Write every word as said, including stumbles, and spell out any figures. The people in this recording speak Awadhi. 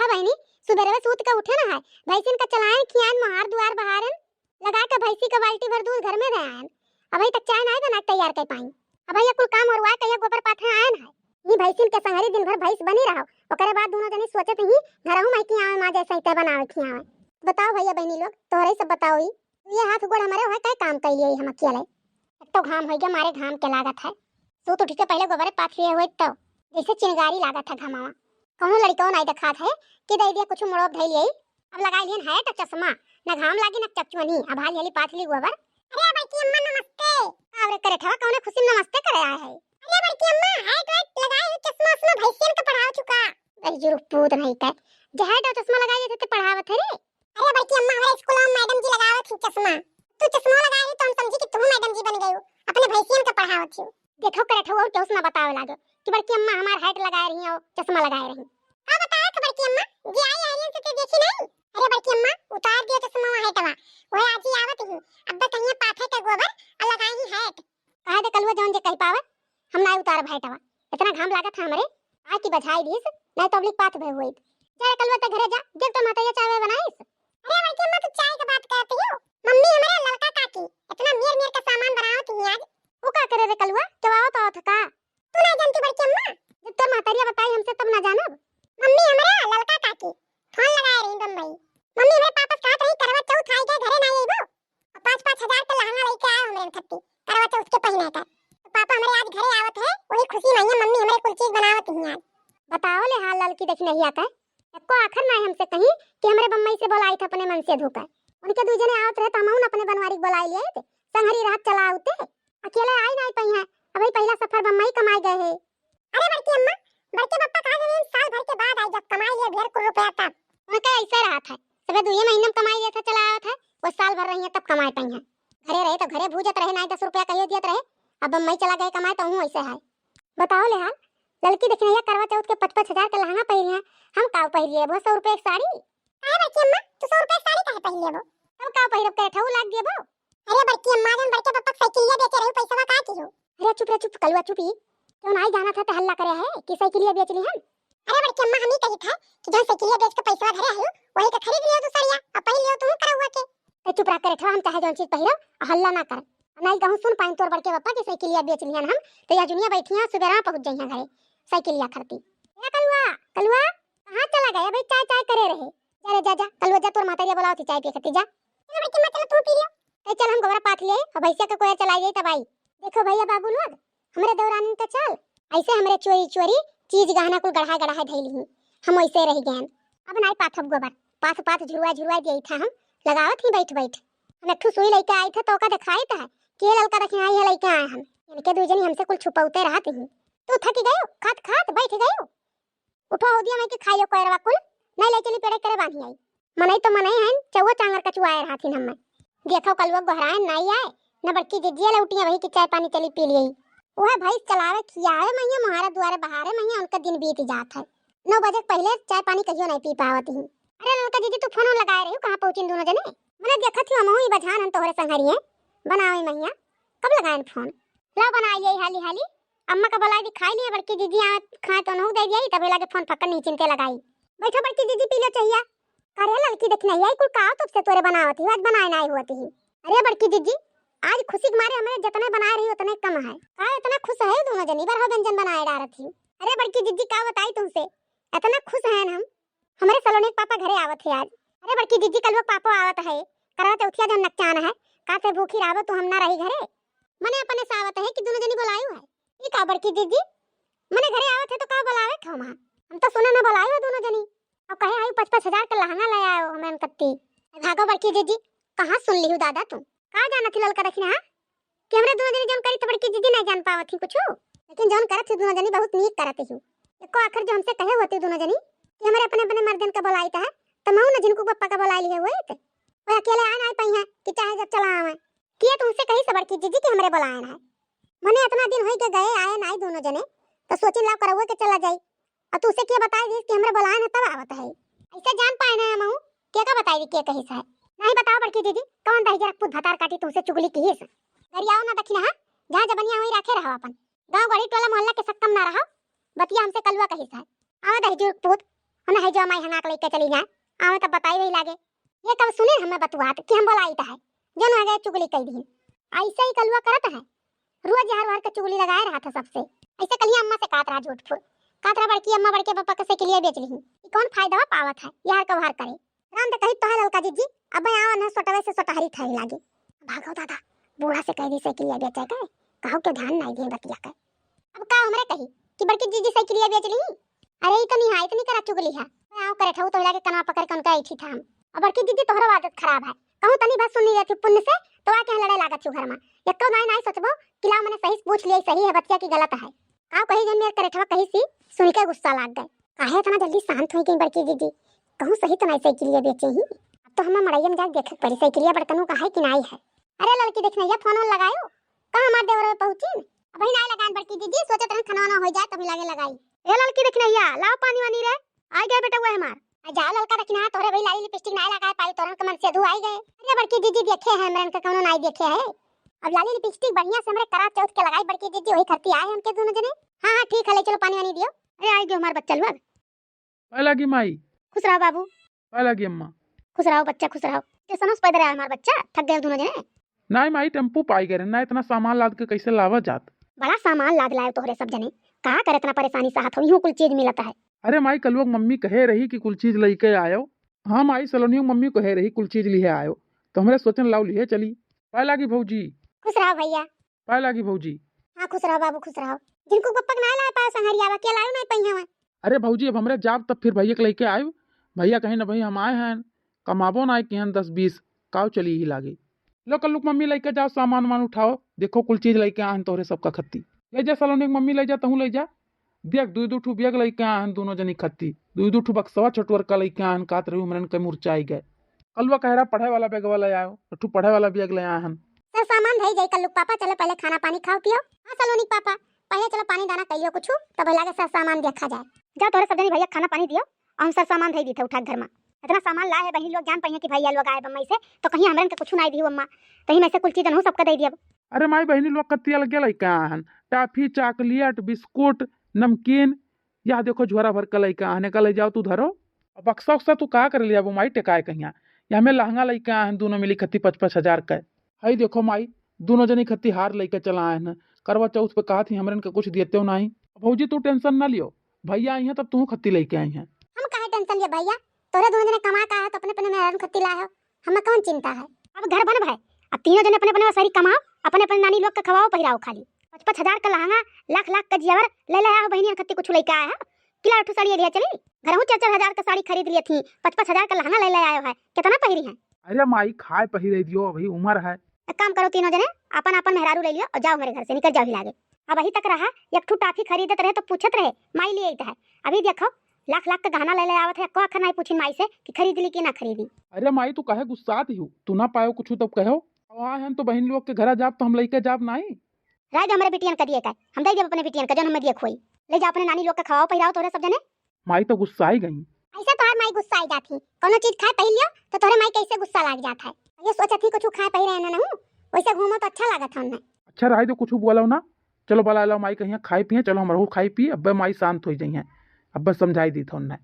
बहिनी, सुबेरवे सूत के उठे ना है, भैंसिन का चलाएन, खियाएन, मोहार दुआर बहारेन, लगा के भैंसी का बाल्टी भर दूध घर में दे आएन। अबही तक चाय नाई बना के तैयार कर पाई। अबही ये कुल काम ओरवाए के ये गोबर पाथे आएन है। ई भैंसिन के संगरी दिन भर भैंस बनी रहो, ओकरे बाद दुनो जनी सोचत ही घरहू में कि आवे माँ जैसे ही ते बनावे खियावे। बताओ भैया बहिनी लोग, तोहरे सब बताओ ई। ये हाथ गोड़ हमारे वहाँ कई काम कैलिए हम अकेले। एक तो घाम होइ गया, मारे घाम के लागत है। सूत उठ के पहले गोबरे पाथ लिए हुए तो जैसे चिंगारी लागत है घामावा। कौनो लड़िकवा नाई देखात है कि दे दिया कुछ मुड़ोब धई लिए। अब लगाई लियन है तो चश्मा, न घाम लागी न चकचुअनी। अब हाली हाली पाथ ली गोबर। अरे बड़की अम्मा नमस्ते। का रे करे ठवा, कौने खुशी में नमस्ते करे आए है? अरे बड़की अम्मा, हैट वैट लगाए है, चश्मा उश्मा भैंसियन का पढ़ाओ चुका। अरे जुरुक पूत नहीं का, जे हैट और चश्मा लगाए थे ते पढ़ावत है रे। अरे बड़की अम्मा, हमारे स्कूल में मैडम जी लगावत ही चश्मा। तू चश्मा लगाए रही तो हम समझी कि तू मैडम जी बन गई हो, अपने भैंसियन का पढ़ावत ही। देखो करे ठो और केहू से ना बतावे लागो कि बड़की अम्मा हमार हैट लगाए रही और चश्मा लगाए रही। का बताए थे बड़की अम्मा, जी आई हरियन से ते देखी नहीं। अरे बड़की अम्मा, उतार दियो चश्मा हैटवा, वह आज ही आवत ही। अब बस कहिए पाथे के गोबर और लगाई ही हैट। कहे दे कलुआ जौन जे कह पावे, हम ना उतारब हैटवा। इतना घाम लागत है हमरे, आ की बझाई दीस, नहीं तो अबलिक पाथ भे हुई। जा रे कलुआ, ते घरे जा, देख तो महतैया चाय वाय बनाइस। अरे बड़की अम्मा, तू चाय के बात करती हो? मम्मी हमरे ललका काकी इतना मेर मेर का सामान बनावत ही आज। वो का करे रे कलुआ, केवावत आवत है का? तू ना जानती बड़की अम्मा? जब तोर महतरिया बताई हमसे तब ना जानब। मम्मी हमरे ललका काकी फोन लगाए रही बम्बई। मम्मी हमरे पापा से कहत रही करवा चौथ आई गए, घरे ना अइबो। और पाँच पाँच हजार के लहंगा लेके आए हमरे खत्ती करवा चौथ के पहने का। तो पापा हमरे आज घरे आवत है, वही खुशी में मम्मी हमरे कुल चीज बनावत ही आज। बताओ ले हाल ललकी देखी नहीं आता है। एको आखर ना हमसे कहीं कि हमरे बम्बई से बोलाई था अपने मन से धोकर। उनके दू जने आवत रहे तो हम अपने बनवारी के बोलाई लिए थे। संगरी रात चला आउते। अकेले आई नहीं पई है। अबही पहला सफर बम्बई कमाए गए है। अरे बड़की अम्मा, बड़के पप्पा कहा गए साल भर के बाद आई जब कमाई लिए ढेर कुल रुपया तब। उनका ऐसे रहा था, सबे दुए महीने में कमाई लिए था, चला आया था, वो साल भर रही है तब कमाए पाई है। घरे रहे तो घरे भूजत रहे, नहीं दस रुपया कहियो दियत रहे। अब बम्बई चला गए कमाए तो हूँ ऐसे है। बताओ ले हाल, ललकी देखी नहीं करवा चौथ के पाँच पाँच हजार के लहंगा पहन है, हम काव पहन लिए वो सौ रुपये की साड़ी। काहे बड़की अम्मा, तू सौ रुपये की साड़ी काहे पहन लेबो? तब काव पहिरब करे ठऊ लाग देबो। अरे बड़की अम्मा, जौन बड़के पप्पा के साइकिलिया बेचे रही, पैसवा का किहो? अरे चुप रे चुप, कलुआ चुप ही। क्यों नाई जाना था तो हल्ला करे है कि साइकिलिया बेच ली हम? अरे बड़की अम्मा, हम ही कही था कि जौन साइकिलिया बेच के पैसवा धरे आयो, वही के खरीद लियो तू सड़िया, और पहन लियो तू करौआ के। ते चुप रह करे ठो, हम चाहे जौन चीज पहिरो, और हल्ला ना कर। नाई कहूँ सुन पाइन तोर बड़के पप्पा कि साइकिलिया बेच लिहन हम, तो या जुनिया बैठी हैं, सुबेरा पहुँच जाइए घरे साइकिलिया खरती। ए कलुआ, कलुआ, कहाँ चला गया भाई? चाय चाय करे रहे। जा रे जा जा, कलुआ जा, तोर महतरिया बोलावत ही चाय पिए खातिर, जा। चलो बड़की अम्मा, चलो तू पी लियो। ए चल हम गोबरा पाथ ले, और भैंसिया के कोया चलाई जाई तब आई। देखो भैया बाबू लोग, हमरे देवरानिन का चाल, ऐसे हमरे चोरी चोरी चीज गहना कुल गढ़ाए गढ़ाए धइली ही, हम वैसे रह गए। अब नाई पाथब गोबर, पाथ पाथ झुरवा झुरवा दिए था हम, लगावत ही बैठ बैठ। हम एक ठो सुई लेके आई था तो ओका दिखाई था कि ये ललका दखिनाई है लेके आए हम। इनके दू जनी हमसे कुल छुपौते रहत ही। तू थक गयो, खात खात बैठ गयो। उठो हो दिया मैं कि खाइयो कोयरवा कुल, नहीं ले चली पेड़े करे बांधी आई। मनई तो मनई हैं, चौवा चांगर कचुआए रहथिन हम्मे। देखो कलुआ गोहराए नाई आए, न बड़की जिज्जिया लौटिया वही कि चाय पानी चली पी लिये। वह भैंस चलावे खियावे मैया मुहारे दुआरे बहारे मैया उनका दिन बीत जात है। नौ बजे के पहले चाय पानी कहियो नहीं पी पावत ही। अरे ललका दीदी तू फोन लगाए रही, कहाँ पहुँचिन दोनों जने? मने देखत ही हमहू ई बझान हन तोहरे संघरिये बनावे मैया, कब लगाएन फोन? ला बनाई यही हाली हाली, अम्मा का बोलाई दी खाई लिया, बड़की दीदी आवे खाए तो उन्हों दे दिया, तबे लागे फोन पकड़ नहीं चिंते लगाई। बैठो बड़की दीदी पी लो चाहिया। अरे ललकी देखना यही कुल का तब से तोरे बनावत ही, आज बनाए ना आई हुआ ही। अरे बड़की दीदी, आज खुशी के मारे हमरे जितने बनाए रही उतने कम है। का इतना खुश है दोनों जनी, बरहो व्यंजन बनाए डारत ही। अरे बड़की दीदी का बताई तुमसे, इतना खुश है हम, हमरे सलोनी के पापा घरे आवत है आज। अरे बड़की जीजी, कलुआ के पापो आवत है, करवा चौथिया जौन नकचान है, का ते भूखी रहबो तू, हम ना रही घरे। मने अपने से आवत है कि दोनों जनी बोलायु है। ई का बड़की जीजी, मने घरे आवत है तो का बोलावे खाओ माँ? हम तो सुने में बोलायु है दोनों जनी। अब कहे आई पाँच पाँच हजार के लहंगा ले आयो हमें कत्ती। भागो बड़की जीजी, कहाँ सुन लिहू दादा तू? का जानत ही ललका दखिना, हाँ? कि हमरे दोनों जनी जौन करी त बड़की जीजी नहीं जान पावत ही कुछ, लेकिन जौन करत ही दोनों जनी बहुत नीक करत ही। एको आखर जो हमसे कहे होती दोनों जनी कि हमरे अपने अपने मर्दन का बोलाई त है, त महू न जिनको पप्पा का बोलाई लिए हुए थे, वो अकेले आए ना पाई हैं कि चाहे जब चला आवे। किए तुमसे कही से बड़की जीजी कि हमरे बोलाए ना है, मने इतना दिन होई के गए आए ना दोनों जने, तो सोचिन लाओ करौआ के चला जाई। और तू उसे के बताई दीस कि हमरे बोलाए ना तब आवत है। ऐसे जान पाए ना महू, के का बताई के कही से है? नहीं बताओ बड़की जीजी, कौन दहिजर पूत भतार काटी तुमसे चुगली की से? गरियाओ ना दखिना, हाँ? जहाँ जबनिया हुई राखे रहो अपन। गाँव गढ़ी टोला मोहल्ला के सक्कम ना रहो, बतिया हमसे कलुआ कही से। आवा दहिजर पूत, हम है जो माई हंगा के लेके चली जाए, आवे तब बताई वही लागे। ये कब सुने हमें बतुआत कि हम बोलाई त है, जौन आ गए चुगली कई दिन। ऐसे ही कलुआ करत है, रोज हर हर के चुगली लगाए रहा था सबसे। ऐसे कलिया अम्मा से कात रहा झूठ फूल, कात रहा बड़की अम्मा बड़के पापा के साइकिलिया बेच ली, ई कौन फायदा पावत है यार कब हर करे। राम तो कही तो है ललका जीजी, अब आवा ना सोटवे से सोटहरी थारी लागे। भागो दादा, बूढ़ा से कह दी साइकिलिया बेचे के, कहो के ध्यान नहीं दे बतिया के। अब का हमरे कही कि बड़की जीजी साइकिलिया बेच ली? अरे ई तो निहायत नहीं करा चुगली है। आओ करे ठहू तो लागे कनवा पकड़ के उनका ऐठी था हम। अब बड़की जीजी तोहरो आदत खराब है, कहूँ तनी बात सुन ली थी पुण्य से तो आके यहाँ लड़े लागत थी घर में। यक्को नाई नाई सोचबो कि लाओ मैंने सही से पूछ लिया, सही है बतिया की गलत है। का कही जन मेरे करेठवा कही सी सुन के गुस्सा लाग गए। काहे इतना जल्दी शांत हो गई बड़की दीदी? कहूँ सही तो नहीं साइकिलिया बेचे ही। अब तो हमें मड़ैया में जाके देखे के पड़ी साइकिलिया बड़कनू का है कि नहीं है। अरे ललकी देखना या फोन वोन लगायो, कहाँ हमार देवर पहुँची? अबही नहीं लगान बड़की दीदी, सोचत रहन खाना वाना हो जाए तभी लागे लगाई। ए ललकी देखना या लाओ पानी वानी रे, आ गए बेटा हुआ हमार। आ जाओ ललका देखना, तोहरे भाई लाली लिपस्टिक नहीं लगाए पाई, तोरन के मन से धु आई गए। अरे बड़की दीदी देखे है, हमरन के कौनो नहीं देखे है। अब लाली लिपस्टिक बढ़िया से हमरे करा चौथ के लगाई बड़की दीदी, वही खरती आए हमके दोनों जने। हाँ हाँ ठीक है, ले चलो पानी वानी दियो। अरे आई गयो हमार बच्चा लोग। पाए लागी माई। खुश रहो बाबू। पाए लागी अम्मा। खुश रहो बच्चा, खुश रहो। कैसनो से पैदा रहा हमार बच्चा, थक गए दोनों जने। नाई माई, टेम्पू पाई गए रहे, ना इतना सामान लाद के कैसे लावा जात। बड़ा सामान लाद लाए तोहरे सब जने, कहा कर इतना परेशानी सहत हो, यूं कुल चीज मिलत है। अरे माई, कलुआ के मम्मी कहे रही कि कुल चीज लेके आयो। हाँ माई, सलोनियो के मम्मी कहे रही कुल चीज लिहे आयो, तो हमरे सोचन लाओ लिहे चली। पाए लागी भौजी। खुश रहो भैया। पाए लागी भौजी। हाँ खुश रहो बाबू, खुश रहो। जिनको पप्पा के ना लाए पाए संघरिया बा, के लायो नहीं पई हवा। अरे भौजी, अब हमरे जाब तब फिर भैया के लेके आयो। भैया कहीं ना भाई हम आए हैं, कमाबो ना किहन दस बीस, काव चली ही लागे। लो कल्लू के मम्मी लेके जाओ, सामान वामान उठाओ, देखो कुल चीज लेके आए हैं तोहरे सबका खत्ती। ले जा सलोनी के मम्मी, ले जा, तहूँ ले जा। देख दुई दू ठू बैग लेके आए हैं दोनों जनी खत्ती, दुई दू ठू बक्सवा छोटुअर का लेके आए हैं, कात रही उमरन के मुरचाई गए। कलुआ कह रहा पढ़े वाला बैगवा ले आयो, एक ठू पढ़े वाला बैग ले आए हैं। सब सामान धई जाई कल्लू के पापा, चलो पहले खाना पानी खाओ पियो। हाँ सलोनी के पापा, पहले चलो पानी दाना कहियो कुछ, तब लागे सब सामान देखा जाए। जा तोहरे सब जनी भैया खाना पानी दियो, और हम सब सामान धई दीथे उठा के घर में। इतना सामान लाए है बहनी लोग, जान पाइए कि भैया लोग आए बम्बई से, तो कहीं हमरन के कुछ नहीं दियो अम्मा, तो ही में से कुल चीज अनहू सबका दे दियब। अरे माई, बहनी लोग कत्ती अलगे लेके आए हैं, टाफी, चॉकलेट, बिस्कुट, नमकीन, यह देखो झोरा भर के लेके आए हैं, का ले जाओ तू धरो। अब बक्सा उक्सा तू का कर लिया वो माई टेकाए कहिया, या हमें लहंगा लेके आए हैं दोनों मिली खत्ती पच पच हजार का। हई देखो माई, दोनों जनी खत्ती हार लेके चला आए हैं, करवा चौथ पे कहा थी हमरन के कुछ देते हो नहीं। भौजी तू टेंशन ना लियो, भैया आई हैं तब तू खत्ती लेके आई हैं। हम काहे टेंशन लिया भैया, तोरे दोनों जने कमा का है तो अपने अपने मेहरारू खत्ती लाए हो, हमें कौन चिंता है। अब घर बन भाई, अब तीनों जने अपने अपने सारी कमाओ, अपने अपने नानी लोग के खवाओ पहिराओ खाली। पच पच हजार का लहंगा, लाख लाख का जेवर ले ले आओ बहनी खत्ती कुछ लेके आए हो। किला उठू साड़ी लिया चली, घर हूँ चार चार हजार का साड़ी खरीद लिया थी, पच पच हजार का लहंगा ले ले आयो है, कितना पहिरी है। अरे माई खाए पहिरे दियो, अभी उम्र है। एक काम करो तीनों जने, अपन अपन मेहरारू ले लियो और जाओ मेरे घर से, निकल जाओ ही लागे। अब अभी तक रहा, एक ठू टाफी खरीदत रहे तो पूछत रहे, माई ले आई है। अभी देखो, लाख लाख का गहना ले ले आवत है, एको आखर नहीं पूछिन माई से कि खरीद ली कि ना खरीदी। अरे माई तू काहे गुस्सात ही हो, तू ना पायो कुछ तब कहो। अब आए हैं तो बहन लोग के घरा जाब तो हम लेके जाब नहीं। राय दे हमरे बिटियन का दिए का, हम दे देब अपने बिटियन का जौन हमें दिए खोई। ले जा अपने नानी लोग के खवाओ पहिराओ तोहरे सब जने। माई तो गुस्साई गई। ऐसे तोहर माई गुस्साई जात ही, कोनो चीज खाए पहिर लियो तो तोहरे माई कैसे गुस्सा लाग जात है। ये सोचत ही कुछ खाए पहिरे ना नहू, वैसे घूमो तो अच्छा लागत है उनमें। अच्छा रहे दो, कुछ बोलो ना। चलो बुला लाओ माई कहिया खाए पिए, चलो हम रहू खाए पिए, अब्बे माई शांत हो जाई हैं, अब्बे समझाई दी था उनने।